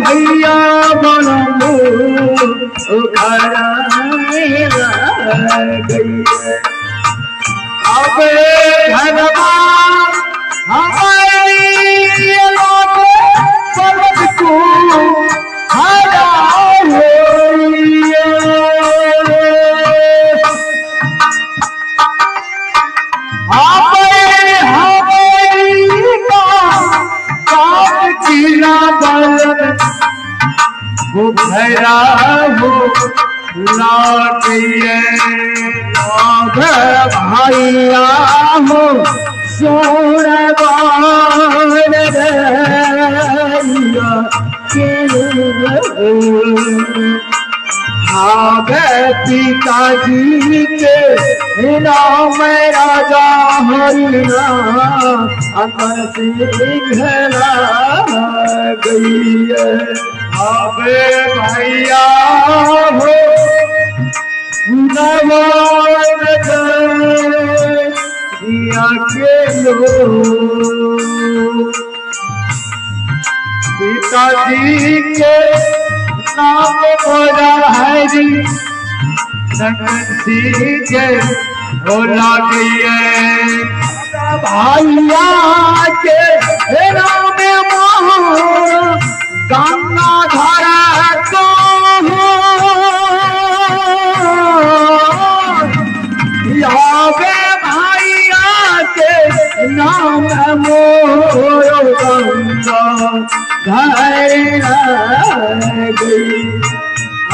भैया बनो गई। अब घरमा हमारी पर्वत को हरा भैरा हो लाटिए भाइया हो आगे पिताजी के नाम राजा हरिना अमर सिंह गई। अबे भैया हो के लो पिताजी के नाम बड़ा हरी सिंह हो गई। भैया के नाम मोहन गंगा धारा को भैया के नाम मोर गंगा गई।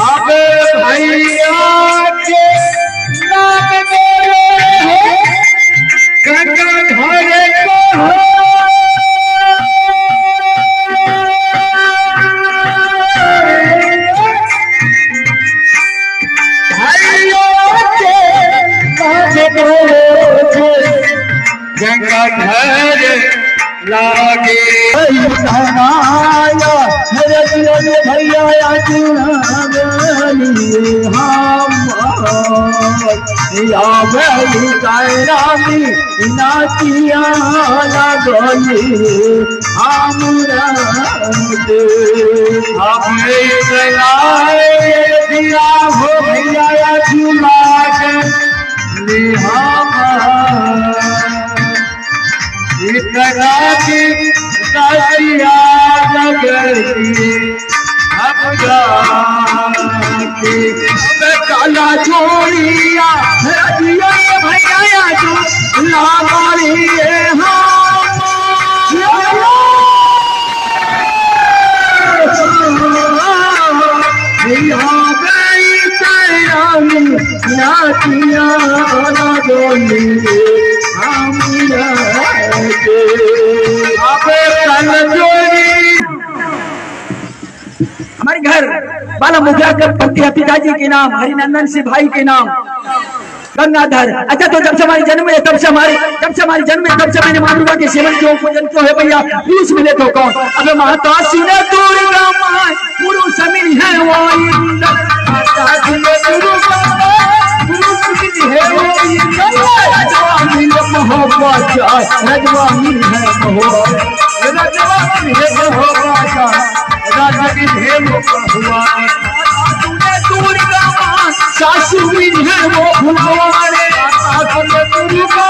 अब भैया के नाम मेरे हो गंगा धारे को गंगा घर लागे भैया नाचिया लगली हो भैया काला छोड़िया भैया जो लागाड़ी नाचिया हमारे घर बाला मुखिया के पिताजी के नाम हरिनंदन सिंह भाई के नाम गंगाधर। अच्छा तो जब से हमारी जन्म है तब से हमारी जन्म है तब से मैंने माँ दुर्गा के सेवन क्यों पूजन क्यों है भैया पुरुष मिले तो कौन। अब माता सुने दुर्गा माँ पुरुष मिल है वो माता सुने दुर्गा पुरुष मिल है वो रजवा मिल मोहब्बत रजवा मिल है मोहब्बत रजवा मिल है मोहब्बत राजा की ढेर हुआ दुर्गा माँ सासू मिल है वो भुलवाने दुर्गा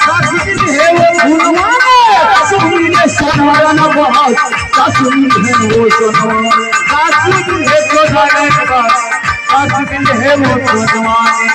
सासू मिल है वो भुलवाने सासू मिल है सोनारा बहुत सासू मिल है वो सोनारा सासू मिल है सोनारा सासू मिल है वो सोनारा।